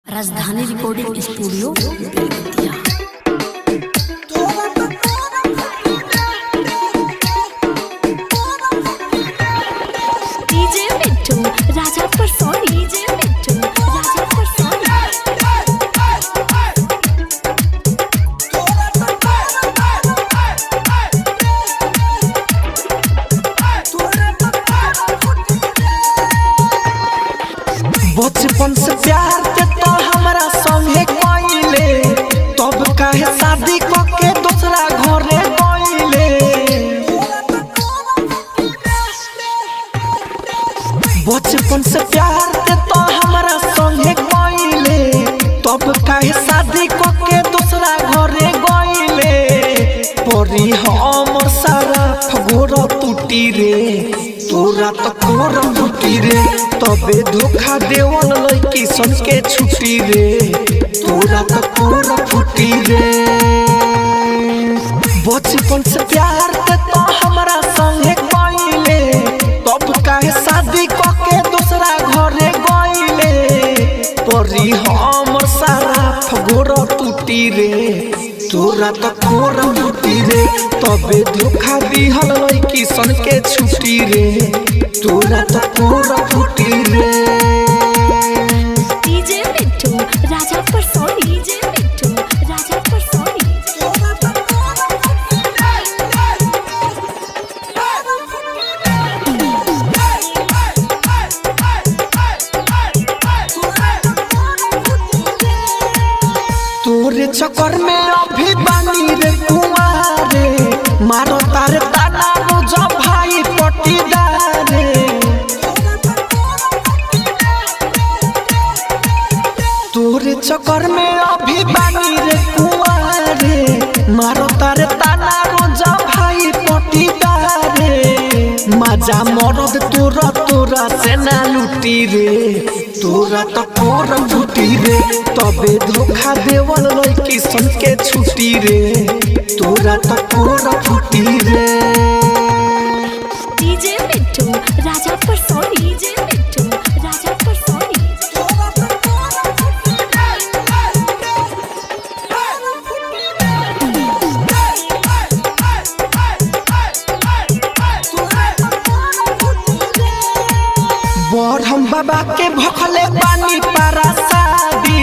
Rajdhani recording studio Belbatiya. DJ Mittu Raja Parsoni, DJ Mittu Raja Parsoni. बचपन से प्यार के तो हमरा संगे कइले, तब काहे शादी क के दूसरा घरे गइले। बचपन से प्यार के तो हमरा संगे कइले, तब काहे शादी क के दूसरा घरे गइले। परी हमर सारा फगोर टूटी रे, तोरा त कोर टूटी रे, तबे धोखा देवल लड़की सन के छुट्टी रे, तोरा त कोर फूटी रे। बचपन से प्यार के तो हमरा संगे कइले, तब काहे शादी क के दूसरा घरे गइले। परी हमर सारा फगोर टूटी रे, तोरा त कोर टूटी रे, तबे धोखा दिहल लड़की सन के छुट्टी रे, तोरा त कोर फूटी रे। डीजे मिट्टू राजा परसोनी, डीजे मिट्टू राजा परसोनी। तोरे चक्कर में अभी बानी रे कुंवारे, मारो तारे ताना रोज भाई पटीदारे। तोरे चक्कर में अभी बानी रे कुंवारे, मारो तारे ताना रोज भाई पटीदारे। मजा मरद तोरा तोरा से ना लूटी रे, तोरा त कोर फूटी रे, तबे धोखा देवल लड़की सन के छुट्टी रे, तोरा त कोर फूटी रे। डीजे मिट्टू राजा परसोनी, डीजे मिट्टू राजा परसोनी। बरहम बाबा के भखले पानी पारा शादी,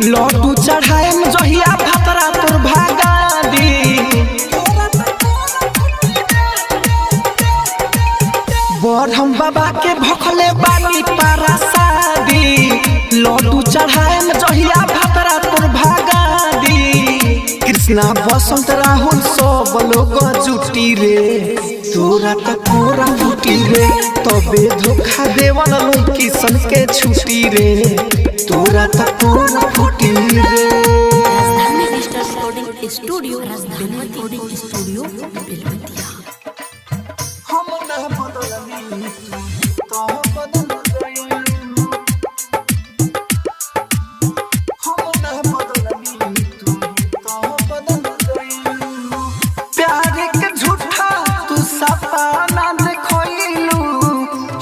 लड्डू चढ़ाएम जहिया भतरा तोर भागा दी। बरहम बाबा के भखले बानी पारा शादी, लड्डू चढ़ाएम जहिया भतरा तोर भागा दी। कृष्णा बसंत राहुल सब लोग जुटी रे, तोरा त कोरा फूटी रे, तबे धोखा देवल लड़की सन के छुट्टी रे, तोरा त कोरा फूटी रे। Rajdhani digital recording studio, Rajdhani recording studio Belbatiya. हम ना बदलनी तो बदल गइलू, हम ना बदलनी तू तो बदल गइलू। प्यार के झूठा तू सपना देखइलू,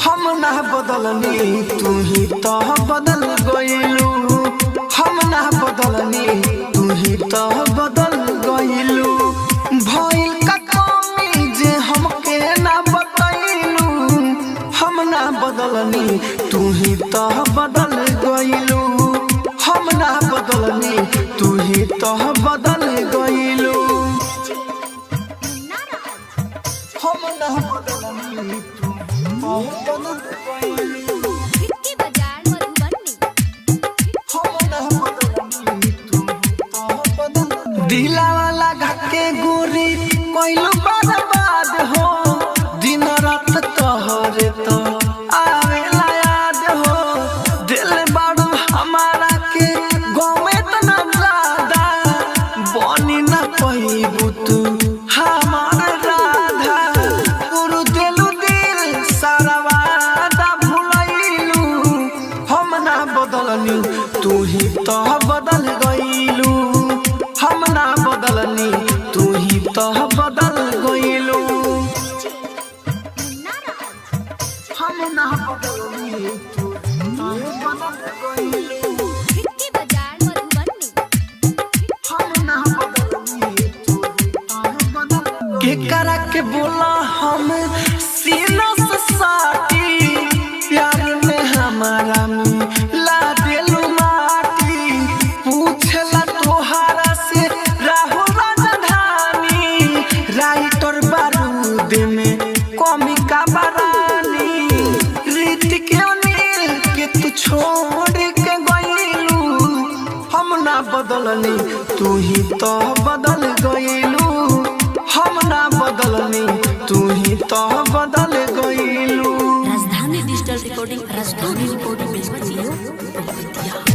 हम ना बदलनी तू ही तो बदल गइलू, हम ना बदलनी तू ही तो बदल गइलू। भइल का कमी जे हमके ना बतैलू, हम ना बदलनी तू ही तो बदल गइलू, हम ना बदलनी तू ही तो बदल गइलू। हम ना बदलनी तू तो बदल गइलू, हम ना बदलनी तू तो बदल। दिलावा लगा के गोरी कोइलू बर्बाद हो, दिन रात तोहरे तो आवेला याद हो। दिल बाड़ू हमारा के गाँव इतना ज्यादा, बनी ना पहिबू तू हमार राधा। गुरु दिलु दिल सारा वादा भुलैलू, हम ना बदलनी तू ही तो बदल गइलू, हम ना बदलनी तू ही तो बदल गइलू। हम ना बदलनी तू तो बदल गइलू। बदलनी तू ही तो बदल गईलू। हम ना बदलनी तू ही तो बदल गईलू। Rajdhani digital recording, Rajdhani recording studio, Belbatiya.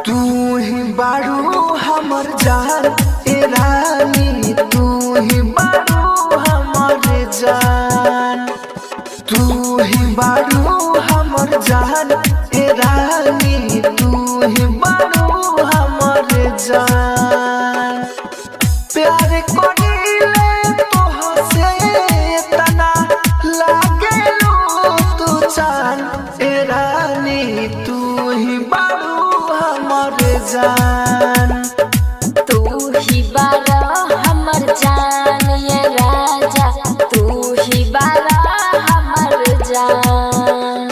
तू ही बारू हमर जान ए रानी, तू ही बारू हमर जान। तू ही बारू हमर जान ए रानी, तू ही बारू हमर जान। प्यार करीले तोहसे तना लागेलू तू चान ए रानी, तू ही बारू हमर जान। तू ही बारा हमर जान ये राजा, तू ही बारा हमर जान।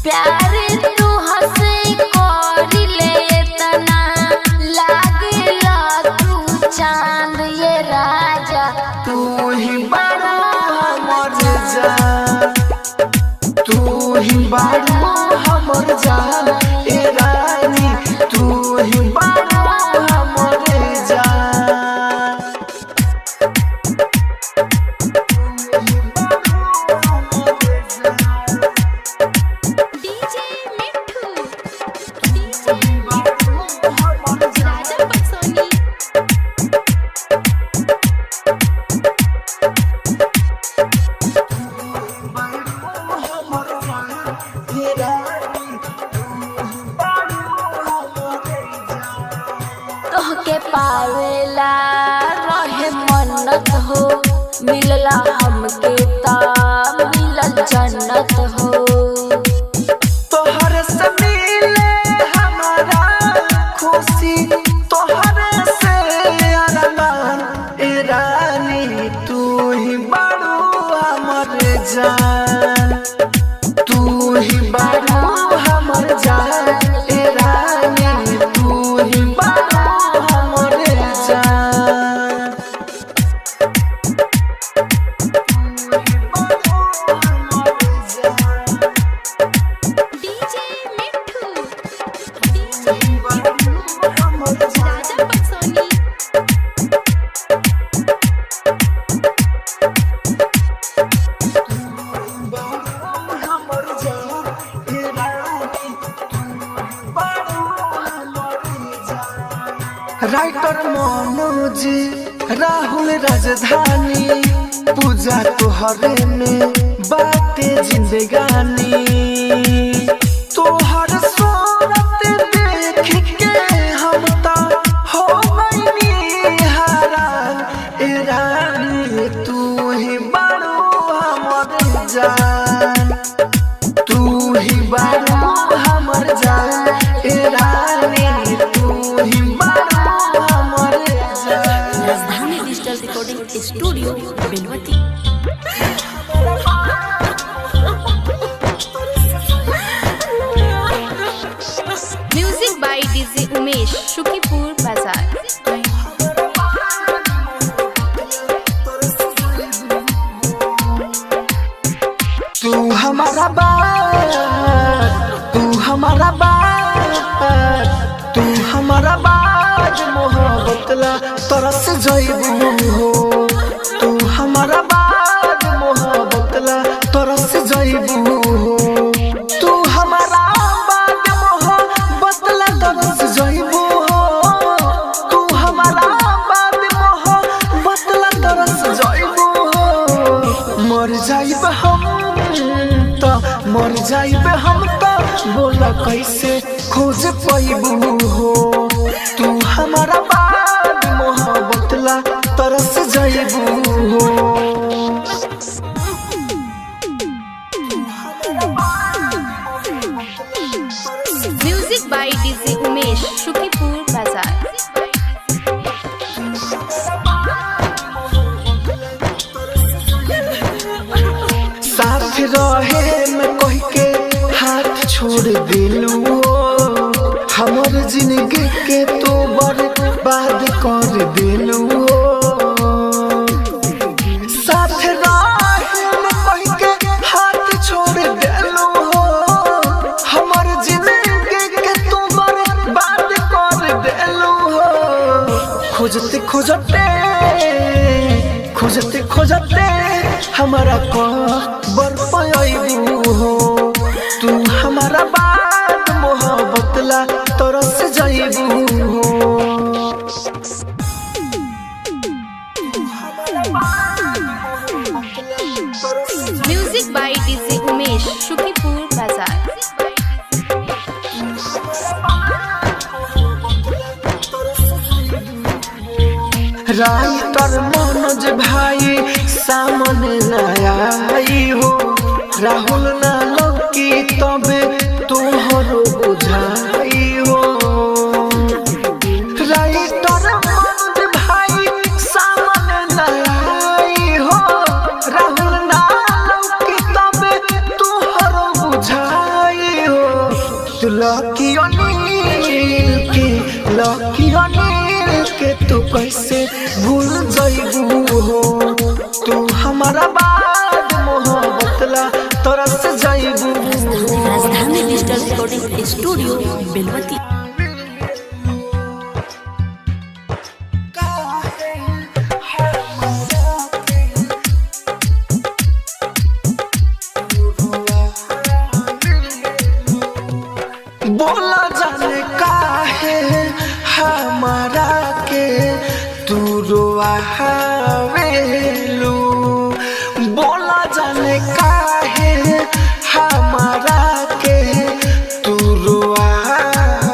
प्यार तू हंसे करी ले तना लागला तू चांद ये राजा। तू ही बारू हमर जान, तू ही बारू हमर जान ए रानी, तू ही बारू हमर जान। DJ Mithu, DJ Mithu, Raja Patsoni. तोहके पावेला रहे मन्नत हो, मिलला हमके ता मिलल जन्नत हो। तोहर से मिले हमारा खुशी, तोहर से अरमान ए रानी, तू ही बारू हमर जान। तू ही बारू हमर जान ए रानी, तू ही बारू हमर जान। DJ Mithu, DJ Mithu, Raja Patsoni. Writer Manoj Rahul Rajdhani, Puja तोहरे में बाटे जिंदगानी। तोहर सूरत देख के हम ता हो गइनी हैरान ए रानी, तू ही बारू हमर जान। तू ही बारू हमर जान ए रानी, तू ही बारू हमर जान। Rajdhani digital recording studio, Belwati. Music by DJ Umesh, Shukipur Bazaar. तू हमारा बात, तू हमारा बात, तू हमारा बात मोहब्बत ला तरस जइबू हो। तू हमारा बात मोहब्बत ला तरस जइबू हो। तू हमारा बात मोहब्बत ला तरस जइबू हो। तू हमारा बात मोहब्बत ला तरस जइबू हो। मर जाइब हम त, मर जाइब हम त, बोला कैसे खोज पैबू हो। तू हमारा बाद मोहब्बत ला तरस जाइबू हो। Music by DJ Umesh, Shukipur Bazaar. साथ रहे में कह के हाथ छोड़ दिलू, हमर जिंदगी के तो बर्बाद कर दिलू। साथ रहे में कह के खोजते हमारा कबर पयबू हो। तू हमारा बात मोहब्बत ला तरस जाइबू हो। Music by DJ Umesh Sukhipur Bazar. Writer Manoj भाई सामने नया आई हो, राहुल ना लौकी तबे तोहरो बुझाई हो। राइटर मनोज भाई सामने नया आई हो, राहुल ना लौकी तबे तोहरो बुझाई हो। तू लकी अनिल के, लकी अनिल के तू कैसे भूल जाइबू हो। तू हमारा बाद मोहब्बत ला तरस जाइबू हो। Rajdhani digital recording studio Belwati. बोला जाने काहे हमारा के तू रोआवेलू, बोला जाने काहे हमारा के तू रोआवेलू।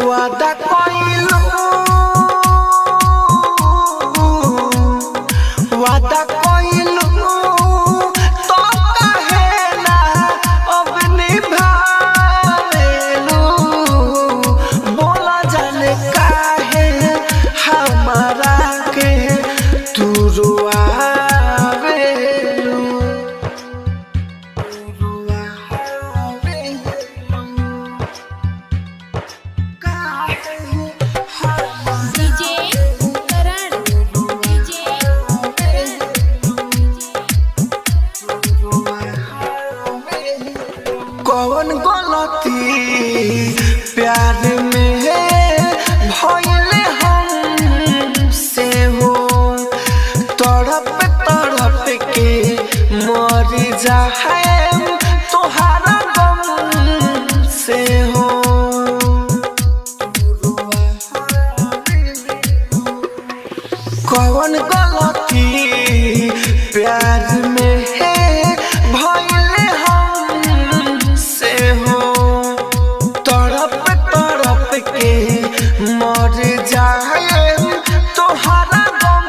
वादा कइलू, वादा कइलू तो काहे ना अब निभावेलू। बोला जाने काहे हमारा के तू रोआवेलू। DJ Karan, DJ Karan. कौन गलती प्यार में भइल हमसे हो, तड़प तड़प के मर जाए तोहारा गम से हो। कौन गलती प्यार में भइल हमसे हो, तड़प तड़प के मर जाए तोहारा गम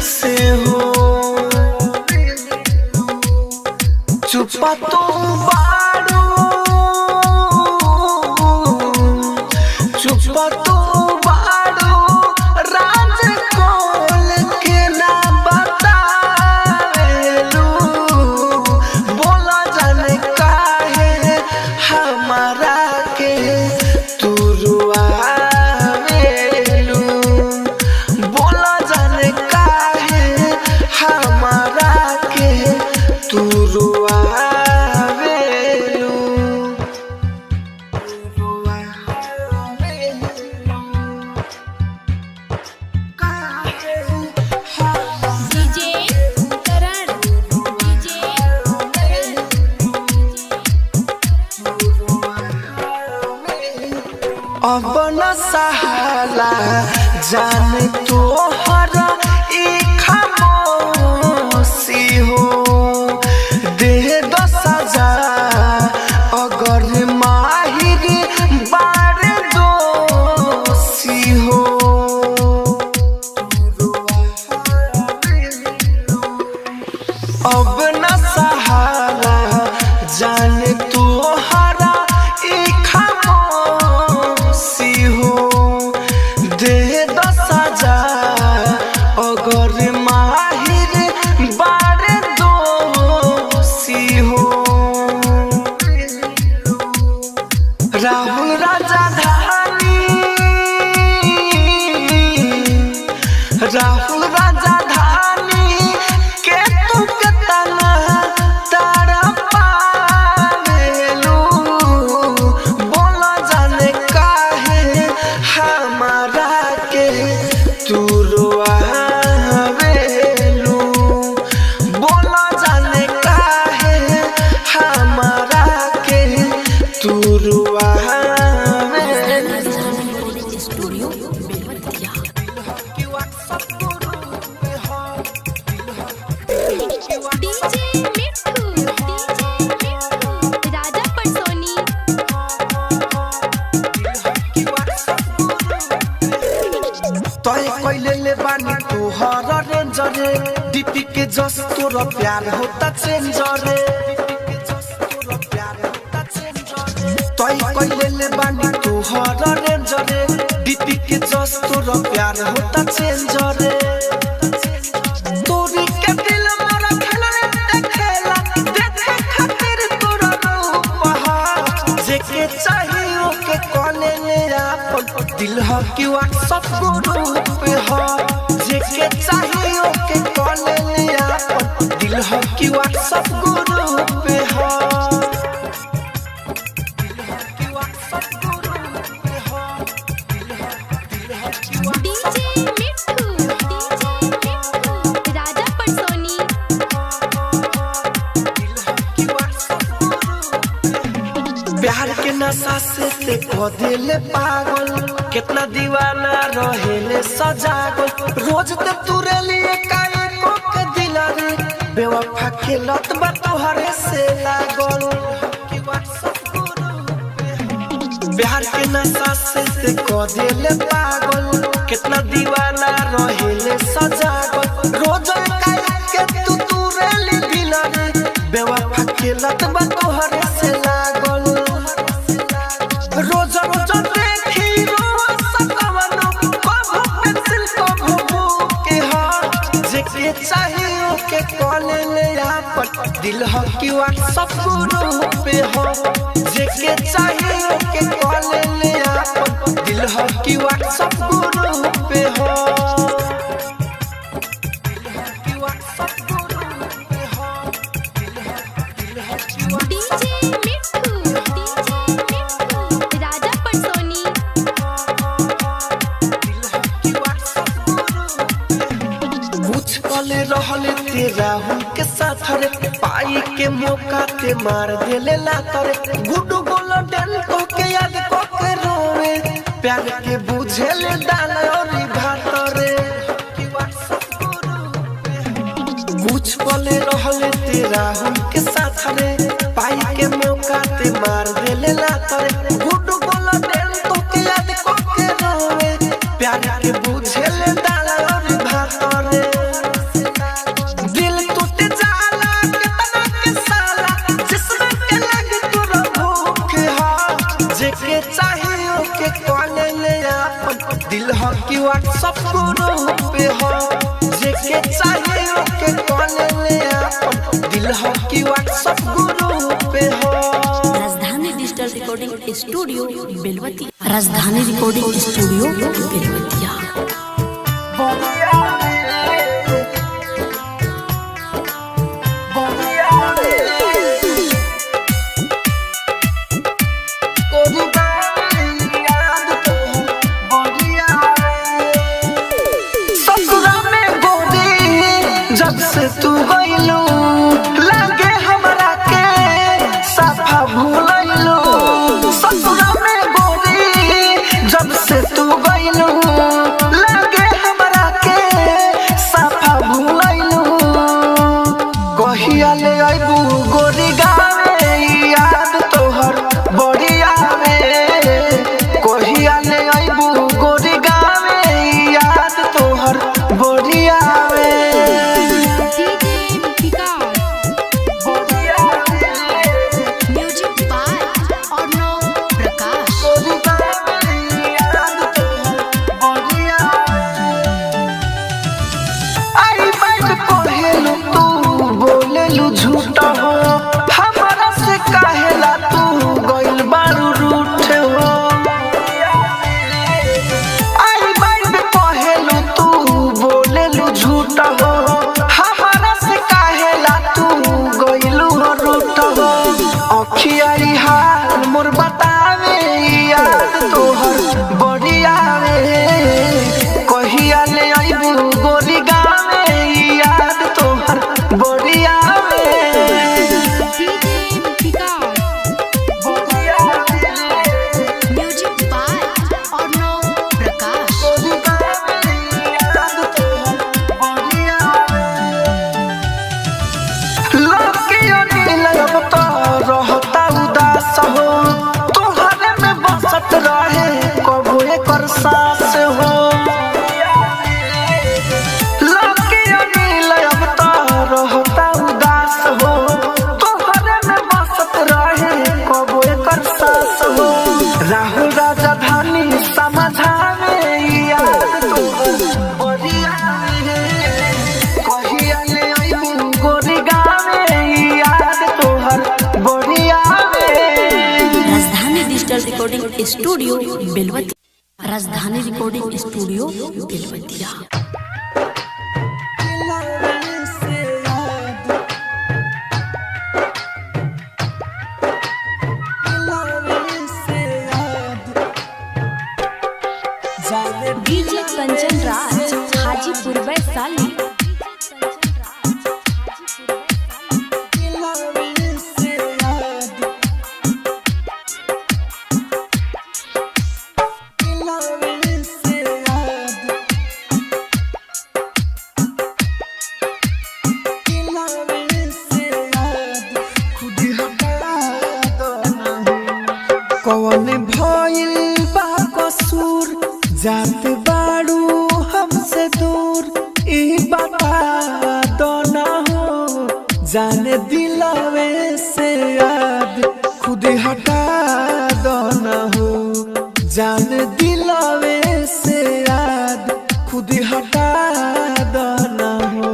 से हो। चुपा तू बारू, चुपा तू बारू, राज कोल के ना बतावेलू। बोला जाने काहे हमारा के तू रुआवेलू, बोला जाने काहे हमारा के तू रुआवेलू। DJ Karan, DJ Karan. अब न सहाला जान तोहर ई खामोशी हो, दे दो सजा अगर माहिर बार दोषी हो। अब न सहारा जान तोहरा ई खामोशी हो, दे दो सजा अगर माहिर बार दोषी हो। राहुल राजा धानी, राहुल राजा धानी के तू केतना तारा पावेलू। बोला जाने काहे हमारा के तू रोआवेलू। DJ Mithu DJ Mithu Raja Patsoni. तय कैले ले बानी तोहर रेंजर रे, डीपी के जस तोर प्यार होता चेंजर रे। तय कैले ले बानी तोहर रेंजर रे, डीपी के जस तोर प्यार होता चेंजर रे। तोरी के दिल मोरा खेला रे खेला, देखे खातिर तोरा रूप हा। जेके चाहिए ओके कॉले ले आपन, दिल ह कि व्हाट्सएप ग्रुप ह। जेके चाहिए ओके कॉले ले आपन, दिल ह कि व्हाट्सएप ग्रुप ह। दिल ह कि व्हाट्सएप ग्रुप ह। दिल ह कि DJ Mithu DJ Mithu Raja Patsoni. प्यार के नशा से ते को दिले पागल, कितना दीवाना रहेले सजागल। रोज ते तुरे लिए काए को के दिला रे, बेवफा के लत बा तोहरे से लागल। प्यार के नशा से ते को दिले पागल, कितना दीवाना रहेले सजागल। रोज काए के तू तुरे लिए दिला रे, बेवफा के लत बा तोहरे से लागल। रोज रोज देखी रोज सतवनो, कभो पेंसिल कभो बुक हा। जेके चाहिए ओके कॉल ले आपन, दिल ह कि व्हाट्सएप ग्रुप ह। जेके चाहिए ओके कॉल ले आपन, दिल ह कि व्हाट्सएप ग्रुप ह। दिल ह कि व्हाट्सएप ग्रुप ह। दिल ह कि DJ Mithu DJ Mithu Raja Patsoni. कुछ पले रहले ते राहुल के साथ रे, पाई के मौका ते मार देले लात रे। गुड्डू गोलो डेल को के याद को के रोवे, प्यार के बुझेले दाल और भात रे। कुछ पले रहले ते राहुल के साथ रे, पाई के मौका ते मार देले लात रे। गुड्डू गोलो डेल को के याद को के रोवे, प्यार के बुझेले दाल और भात रे। दिल टूट जाला कितना के साला, जिसमें के लग तोरा भूख हा। जेके चाहिए ओके कॉल ले आपन, दिल ह कि व्हाट्सएप ग्रुप ह। जेके चाहिए ओके कॉल ले आपन, दिल ह कि व्हाट्सएप ग्रुप ह। Rajdhani digital recording studio Belwatiya. Rajdhani recording studio Belwatiya. ससुरा में गोरी जब से तू गइलू, लागे हमरा के साफा भूलैलू। ससुरा में गोरी जब से तू गइलू, लागे हमरा के साफा भूलैलू। कहिया ले अइबू गोरी गावे, याद तोहर बड़ी आवे। कहिया ले अइबू गोरी गावे, याद तोहर बड़ी आवे। DJ Vikas music by Arnav Prakash. गोरी गावे, याद तोहर बड़ी आवे। आई बैठ कहेलू तू बोलेलू झूठा, Recording Studio Belwatiya. Rajdhani Recording Studio Belwatiya. दिलावे से याद, दिलावे से याद, जाने डीजे कंचन राज, हाजीपुर वैशाली। दिलावे से याद, दिलावे से याद, दिलावे से याद, खुद हटा दो ना। कौन भइल बा कसूर, जात बाड़ू हमसे दूर, ई बता दो ना हो। जाने दिलावे से याद, खुद हटा दो ना हो। जान दिलावे से याद, खुद हटा दो ना हो।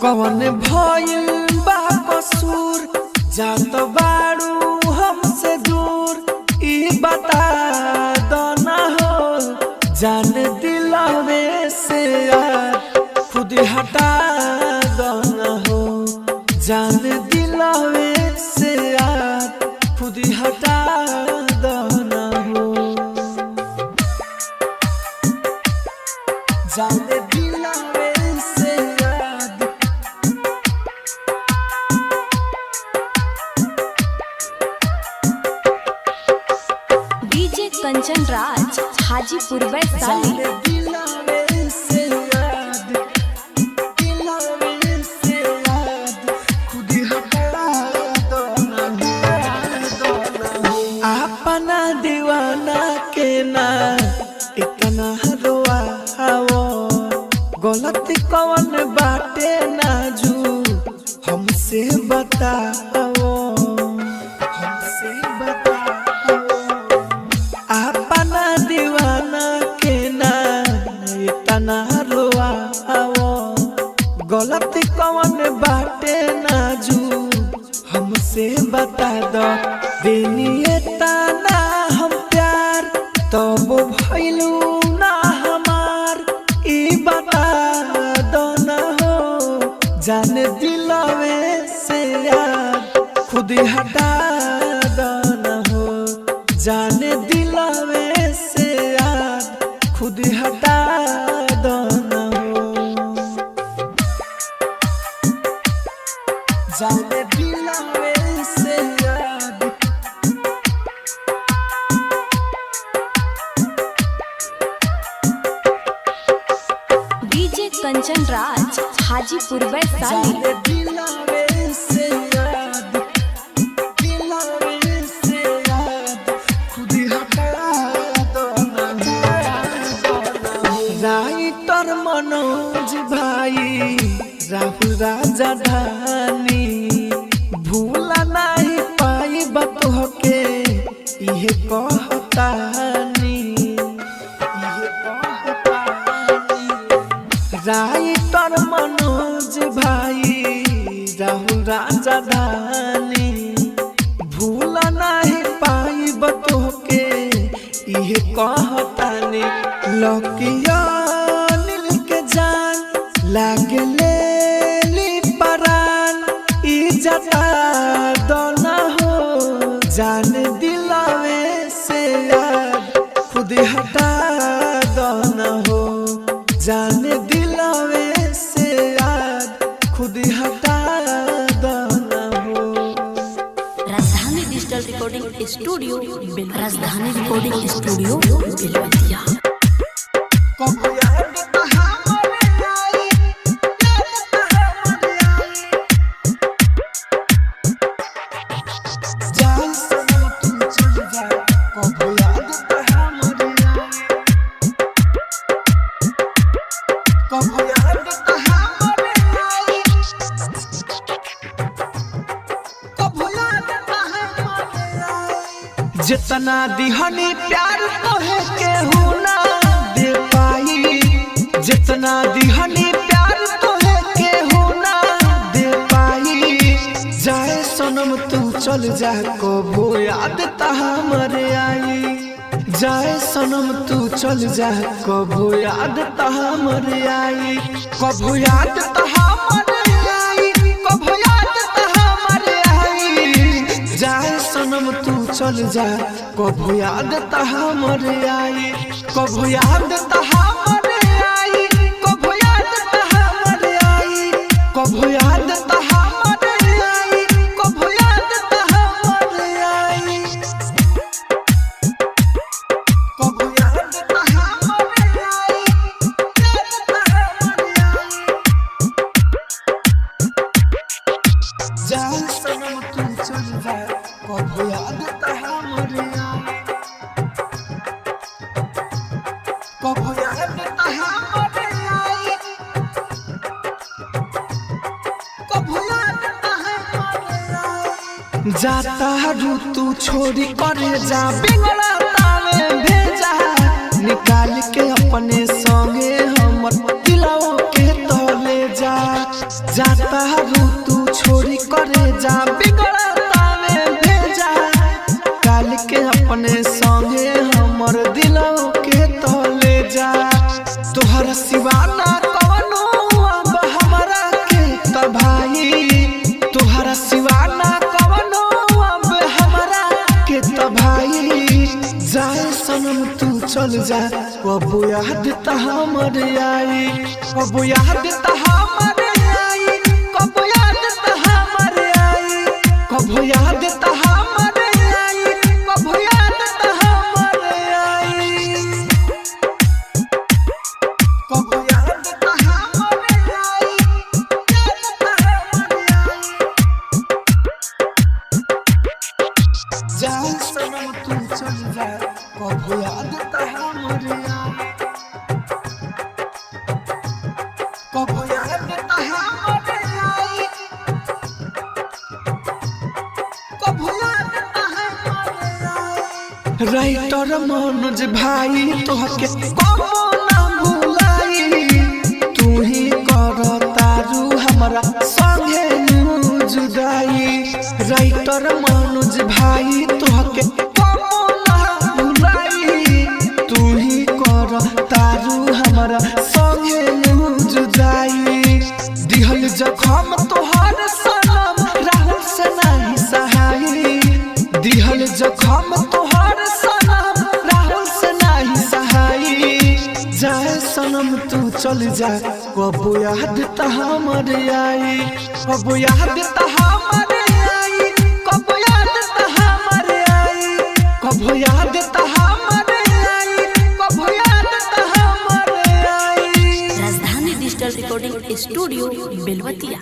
कौन भइल बा कसूर, जात बाड़ू हमसे दूर, ई बता दो ना हो। जान दिलावे से याद, खुद हटा दो ना हो। जान दिलावे से याद, खुद हटा दो ना हो। जान दिलावे से याद, डीजे कंचन राज, हाजीपुर वैशाली। जाने दिलावे से याद, दिलावे से याद, खुद हटा दो ना हो। अपना दीवाना के ना इतना रोआओ, गलती कौन बाटे नाजू हमसे बताओ, हमसे बताओ। अपना दीवाना के ना इतना रोआओ, गलती कौन बाटे नाजू हमसे बता दो। देनिए ताना हम प्यार, तब भइलू ना हमार, ई बता दो ना हो। जान दिलावे से याद, खुद हटा दो ना हो। जान दिलावे से याद, खुद हटा दो ना हो। जाने दिलावे से याद, डीजे कंचन राज, हाजीपुर वैशाली। जाने दिलावे से याद, दिलावे से याद, खुद हटा दो ना हो। राइटर मनोज भाई, राहुल राजा धानी, भूला नहीं पाई बतोहके इहे कहतानी, इहे कहतानी। राइटर मनोज भाई, राहुल राजा धानी, भूल नहीं पाई बतोहके इहे कहतानी। लकिया नील के जान लागे ले ली परान, ई जता दो ना हो। जान दिलावे से याद, खुद हटा दो ना हो। जान दिलावे से याद, खुद हटा दो ना हो। Rajdhani Digital Recording Studio Rajdhani Recording Studio Belwatiya. कब याद हमर आई, याद हमर आई, जान सनम तू चल जा, कब याद हमर आई, कब याद हमर आई, कब याद हमर आई। जितना दिहनी प्यार तोहे केहू ना दे पाई, जितना दिहनी प्यार तोहे केहू ना दे पाई, जाए सनम तू चल जा, कबो याद ता हमर आई। जाए सनम तू चल जा, कभू याद त हमर आई, कभू याद त हमर आई, कभू याद त हमर आई। जाए सनम तू चल जा, कभू याद त हमर आई, कभू याद त हमर आई, कभू याद त हमर आई, कभू याद त हमर आई, कभू याद त हमर आई, कभू याद त हमर आई, याद त हमर आई। जाए सनम तू चल जा, कभू याद त हमर आई, कभू याद त हमर आई, कभू याद त हमर आई। जाता रू तू छोड़ी करे जा, बिगड़ा तावे भेजा, निकाल के अपने संगे हमर दिलाओ के तले जा। जाता रू तू छोड़ी करे जा, बिगड़ा तावे भेजा, निकाल के अपने संगे हमर दिलाओ के तले जा। तोहर सिवाना कवनो अब हमरा के त भाई, तोहरा सिवाना कवनो अब हमरा के त भाई। जाए सनम तू चल जा, कबू याद त हमर आई, कबू याद त हमर आई, कबू याद त हमर आई, कबू याद त हमर आई, कबू याद त हमर आई, कबू याद त हमर आई, याद त हमर आई। जाए सनम तू चल जा, कबू याद त हमर आई, कबू याद त हमर आई, कबू याद त हमर आई। राइटर मनोज भाई तोहके कबो ना भुलाई, तू ही कर तारू हमरा संगे नू जुदाई। राइटर मनोज भाई तोहके कबो ना भुलाई, तू ही कर तारू हमरा संगे नू जुदाई। दिहल जखम तोहर सनम राहुल से नाही सहाई, दिहल जखम तोहर सनम राहुल से नाही सहाई। जाए सनम तू चल जा, कबू याद त हमर आई, कबू याद त हमर आई, कबू याद त हमर आई, कबू याद त हमर आई, कबू याद त हमर आई। Rajdhani digital recording studio Belwatiya.